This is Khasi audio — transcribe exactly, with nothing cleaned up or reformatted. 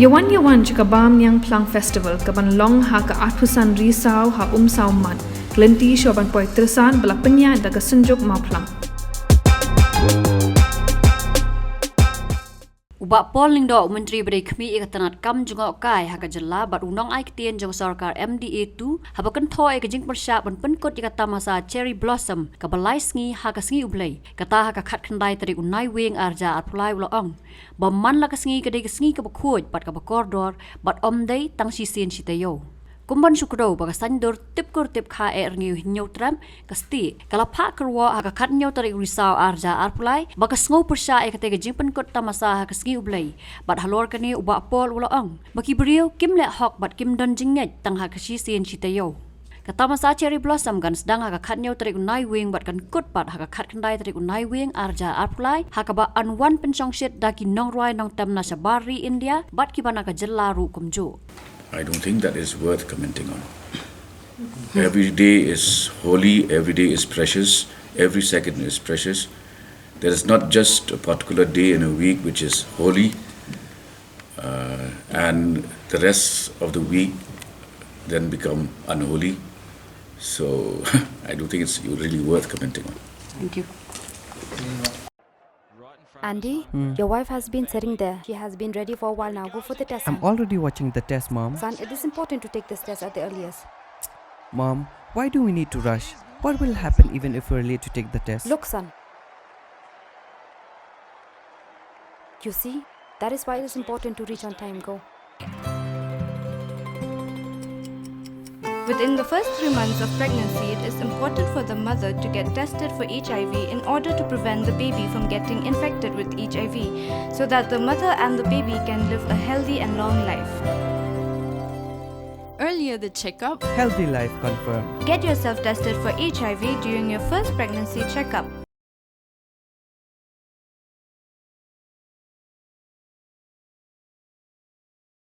Ïa wan ïa wan sha ka Bam Niang Phlang Festival ka ban long ha ka arphew san Risaw ha Umsaw Mat. Ka lynti shuwa ban poi Tyrsan ba la pynïaid da ka Synjuk Mawphlang. U Bah Paul Lyngdoh, u Myntri ba dei khmih ïa ka tnat kam jngohkai ha ka jylla bad u nongai ktien jong ka sorkar M D A two, haba kynthoh ïa ka jingpyrshah ban pynkut ïa ka tamasa Cherry Blossom kaba lai sngi ha ka sngi U Blei, kata ha ka khatkhyndai tarik u Naiwieng arhajar arphew lai, u la ong ba man la ka sngi ka dei ka sngi kaba khuid bad kaba kordor bad ym dei tang shisien shi taïew. Kum ban shu kdew ba ka saiñdur Tipkur Tipkha eh rngiew hynñiew trep ka stieh ka la phah kyrwoh ha ka khathynñiew tarik u Risaw arhajar arphew lai ba ka sngew pyrshah ïa katei ka jingpynkut tamasa ha ka sngi U Blei, bad halor kane u Bah Paul u la ong ba ki briew kim leh hok bad kim don jingngeit tang ha ka shisien shi taïew. Ka tamasa Cherry Blossom kan sdang ha ka khathynñiew tarik u Naiwieng bad kan kut pat ha ka khatkhyndai tarik u Naiwieng arhajar arphew lai, ha kaba yn wan pynshongshit da ki nongrwai nongtem na shabar ri India bad kiba na ka jylla ruh kumjuh. I don't think that is worth commenting on. Every day is holy, every day is precious, every second is precious. There is not just a particular day in a week which is holy, uh, and the rest of the week then become unholy. So I don't think it's really worth commenting on. Thank you. Andy, your wife has been sitting there. She has been ready for a while now. Go for the test, I'm son. Already watching the test, Mom. Son, it is important to take this test at the earliest. Mom, why do we need to rush? What will happen even if we're late to take the test? Look, son. You see, that is why it is important to reach on time. Go. Within the first three months of pregnancy, it is important for the mother to get tested for H I V in order to prevent the baby from getting infected with H I V, so that the mother and the baby can live a healthy and long life. Earlier the checkup, healthy life confirmed. Get yourself tested for H I V during your first pregnancy checkup.